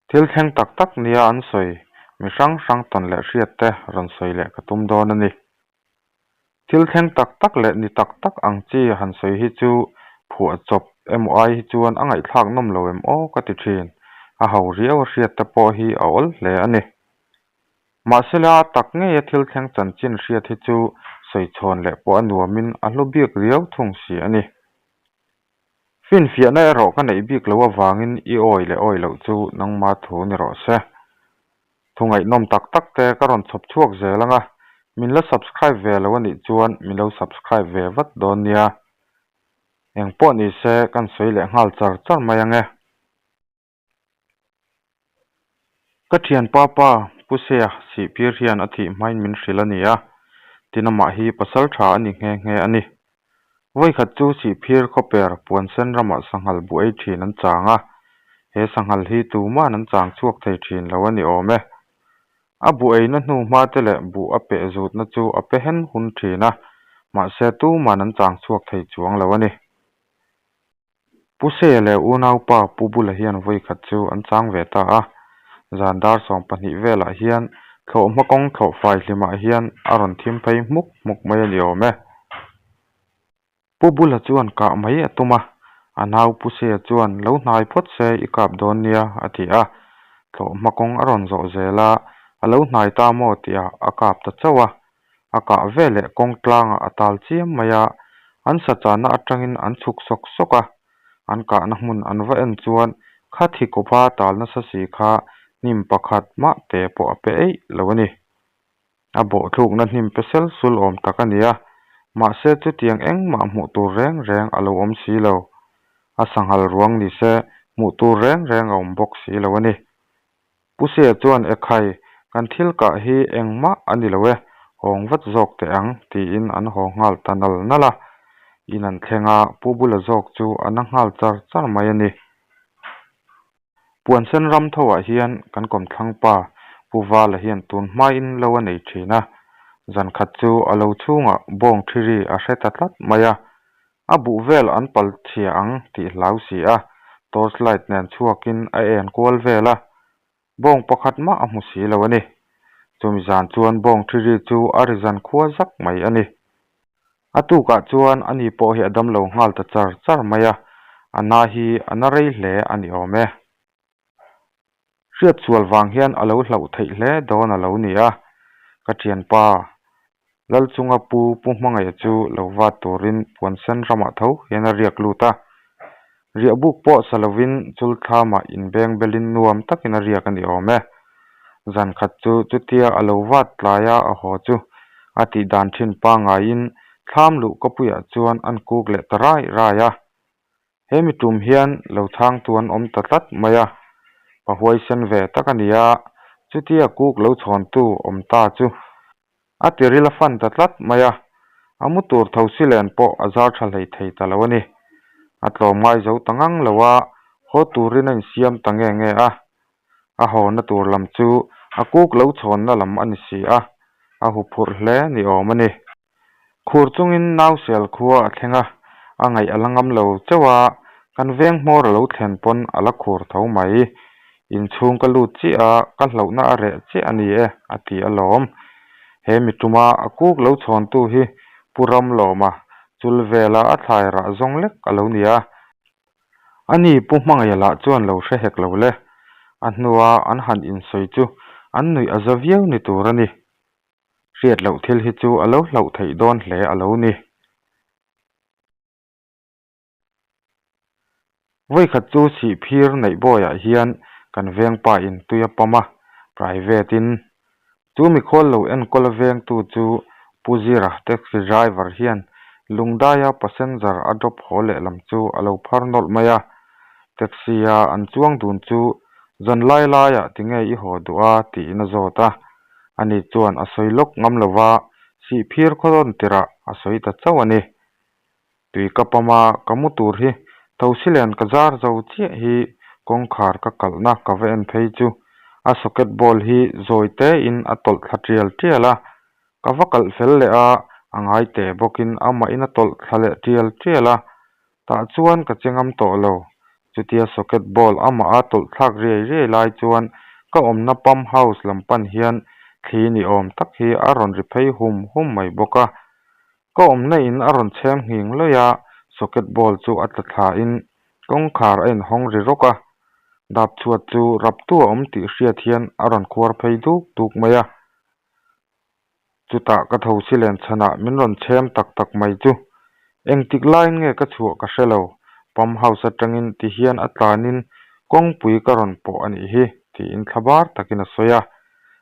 Thil thleng tak tak nia an sawi mi hrang hrang tawn leh hriat te rawn sawi leh ka tum dawn a ni. Thil thleng tak tak leh ni tak tak ang chi han sawi hi chu phuah chawp emaw ai hi chuan a ngaihthlak nawm lo em aw ka ti thin. A ho riau a hriat te pawh hi a awl hle a ni. Mahsela a tak ngeia thil thleng chanchin hriat hi chu sawi chhawn leh pawh a nuamin a hlu bik riau thung si a ni. Finfiahna erawh ka neih bik loh avangin i awi leh awi loh chu nangma thu ni rawh se. Thu ngaihnawm tak tak te ka rawn chhawp chhuak zel ang a, min la subscribe ve lo anih chuan min lo subscribe ve vat dawn nia. Engpawh ni se kan sawi leh nghal char char mai ang e. Ka thianpa pa Pu Seia sihphir hian a thih hmain min hrilh a ni a, tin amah hi pasal tha a ni nghe nghe a ni. Vawikhat chu sihphir khawper puansen ramah sanghal buh ei thin an chang a, he sanghal hi tuman an chang chhuak thei thin lo a ni awm e. A buh eina hnu hma te leh buh a peh zutna chu a pe hen hun thin a, mahse tuman an chang chhuak thei chuang lo a ni. Pu Seia leh unaupa Pu Bula hian vawi khat chu an chang ve ta a, zan dar 12 velah hian thlawhhma kawng thlawh fai hlimah hian a rawn thim phei hmuk hmuk mai a ni awm e. Pu Bula chuan kah mai a tum a, a nau Pu Seia chuan lo hnai phawt se i kap dawn nia a ti a, thlawhhma kawng a rawn zawh zel a, a lo hnai ta maw tihah a kap ta chauh a. A kah ve leh kawng tlangah a tal chiam mai a, an sa chahna atangin an chhuk sawk sawk a, an kahna hmun an va en chuan kha thi kawpa tal nasa si kha hnim pakhat mah te pawh a pe eih lo a ni. A bawhthlukna hnim pe sel sul awm tak a ni a, mahse chutiang engmah hmuh tur reng reng a lo awm si lo. A sanghal ruang ni se hmuh tur reng reng a awm bawk si lo a ni. Pu Sia chuan, Ekhai, kan thil kah hi engmah a ni lo e, hawng vat zawk teh ang, tiin an haw nghal ta nal nal a. In an thleng a, Pu Bula zawk chu a na nghal char char mai a ni. Puansen ram thoah hian kan kawmthlang pa Pu Vala hian tun hmain lo a nei thin a, zan khat chu a lo chhungah bawng thiri a hre ta tlat mai a, A buh vel an pal chhia ang tih hlau si a, torch light nen chhuakin a en kual vel a, bawng pakhat mah a hmu si lo a ni. Chumi zan chuan bawng thiri chu a ri zan khua zak mai a ni. A tukah chuan ani pawh hi a damlo nghal ta char char mai a, a na hi a na rei hle a ni awm e. Hriatsual vang hian a lo hlauh theih hle dawn a lo ni a, ka thianpa Lalchunga pu Pu Hmangaih chu lo vat turin puansen ramah tho hian a riak lut a. Riahbuk pawh sa lovin chulthlamah inbeng belin nuam takin a riak a ni awm e. Zan khat chu chutia a lo vat tlaia a haw chu a tih dan thin pangaiin thlam luh kawpuiah chuan an kuk leh ta rai rai a. He mi tum hian lo chhangtu an awm ta tlat mai a, pa huaisen ve tak a ni a, chutia kuk lo chhawntu awm ta chu a tiril a fan ta tlat mai a, a mu tur tho silen pawh a zar tha hlei thei ta lo a ni. A tlawm ngai zo ta ngang lo a, haw turin a insiam ta nge nge a, a hawna tur lam chu a kuk lo chhawnna lam a ni si a, a huphurh hle ni awm a ni. Khur chungin Nausel khua a thleng a, a ngaih a la ngam lo chauh a, kan veng hmawr a lo thlen pawn a la khur tho mai. Inchhung ka lut chiah a, ka hlauhna a reh chiah a ni e, a ti alawm. He mi tuma a kuk lo chhawntu hi Pu Ramlawma chul vela a thlai rah zawng lek a lo ni a. Ani Pu Hmangaih lah chuan lo hre hek lo le. A hnua an han insawi chu an nuih a za viau ni tur a ni. Hriat loh thil hi chu a lo hlauh theih dawn hle a lo ni. Vawikhat chu Sihphir Neihbawiah hian kan vengpa in tui a pam a, private in. Chu mikhual lo enkawl a vengtu chu Pu Zira taxi driver hian Lungdaia passenger a drop haw lehlam chu a lo phar nawlh mai a. Taxi a an chuang dun chu zan lai laiah tinge i haw duh a tiin a zawt a. Ani chuan a sawi lawk ngam lo va, Sihphir khaw rawn tirah a sawi ta chauh a ni. Tui ka pam a, ka mu tur hi Thosilen ka zar zo chiah hi kawngkhar ka kalhna ka va en phei chu a socket ball hi zawi tein a tawlh thla tial tial a, ka va kalh fel leh a, a ngai te bawkin amahin a tawlh thla leh tial tial a. Tah chuan ka che ngam tawh lo. Chutia socket ball amah a tawlh thlak riai riai lai chuan ka awmna pump house lam pan hian thli ni awm tak hi a rawn ri phei hum hum mai bawk a. Ka awmna in a rawn chhem nghing lawih a, socket ball chu a tla thla in kawngkhar a inhawng ri rawk a. Dap chhuat chu raptu a awm tih hriat hian a rawn khuar phei duk duk mai a. Chutah ka tho si len chhanah min rawn chhem tak tak mai chu. Engtik laiin nge ka chhuah ka hre lo, pump house atangin ti hian a tlanin kawngpui ka rawn pawh a nih hi, tiin thlabar takin a sawi a.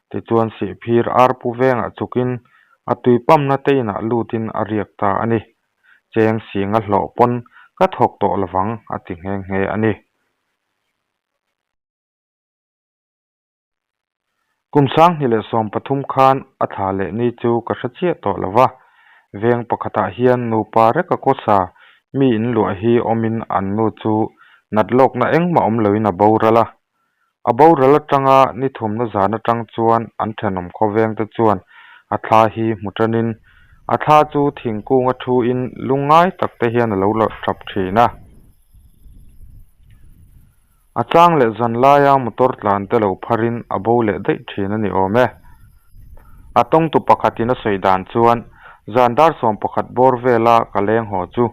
Tichuan Sihphir arpu vengah chukin a tui pump-na te inah lutin a riak ta a ni. Cheng singa hlawh pawn ka thawk tawh lovang a ti nghe nghe a ni. Kum 2013 khan a thla leh ni chu ka hre chiah tawh lo va, veng pakhatah hian nupa reka kawsa mi in luah hi awmin an nu chu nat lawkna engmah awm loin a boral a. A boral atanga ni thumna zan atang chuan an thenawm khawvengte chuan a thla hi hmu tanin a thla chu thingkunga thuin lungngai takte hian a lo tap thin a. A chang leh zan laia motor tlan te lo pharin a bo leh daih thin a ni awm e. A tawngtu pakhatin a sawi dan chuan zan dar 11 bawr vela ka leng haw chu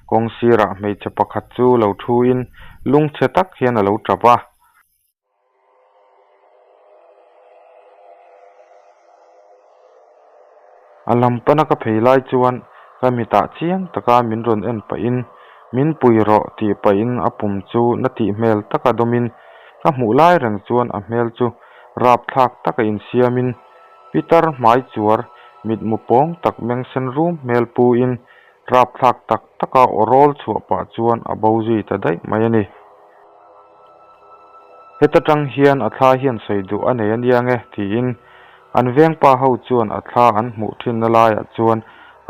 kawng sirah hmeichhe pakhat chu lo thuin lungchhe tak hian a lo tap a. A lam pana ka phei lai chuan ka mitah chiang taka min rawn en pahin min pui rawh tih pahin a pum chu na tih hmel taka dawmin ka hmuh lai reng chuan a hmel chu rapthlak taka insiamin pitar hmai chuar mitmu pawng tak meng sen rum hmel puin Rapthlak tak taka aw rawl chhuah pah chuan a bo zui ta daih mai a ni. Heta tang hian a thla hian sawi duh a nei a nia nge tiin an vengpa ho chuan a thla an hmuh thinna laiah chuan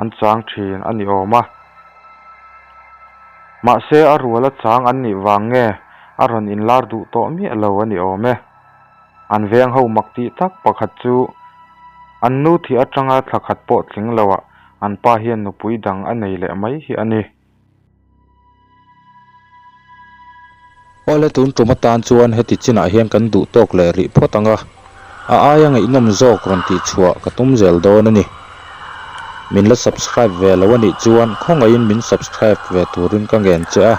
an chang thin a ni awm a. Mahse a ruala chang an nih vang nge a rawn inlar duh tawh miah lo a ni awm e. An veng ho mak tih tak pakhat chu an nu thih atanga thla khat pawh tling loah an pa hian nupui dang a nei leh mai hi a ni. Awle tun tum atan chuan heti chinah hian kan duh tawk leh rih phawt ang a, a aia ngaihnawm zawk rawn tih chhuah ka tum zel dawn a ni. Min la subscribe ve lo a nih chuan khawngaihin min subscribe ve turin ka ngen che a.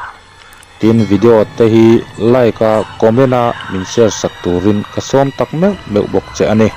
Tin video te hi like a comment a min share sak turin ka sawm tak meuh meuh bawk che a ni.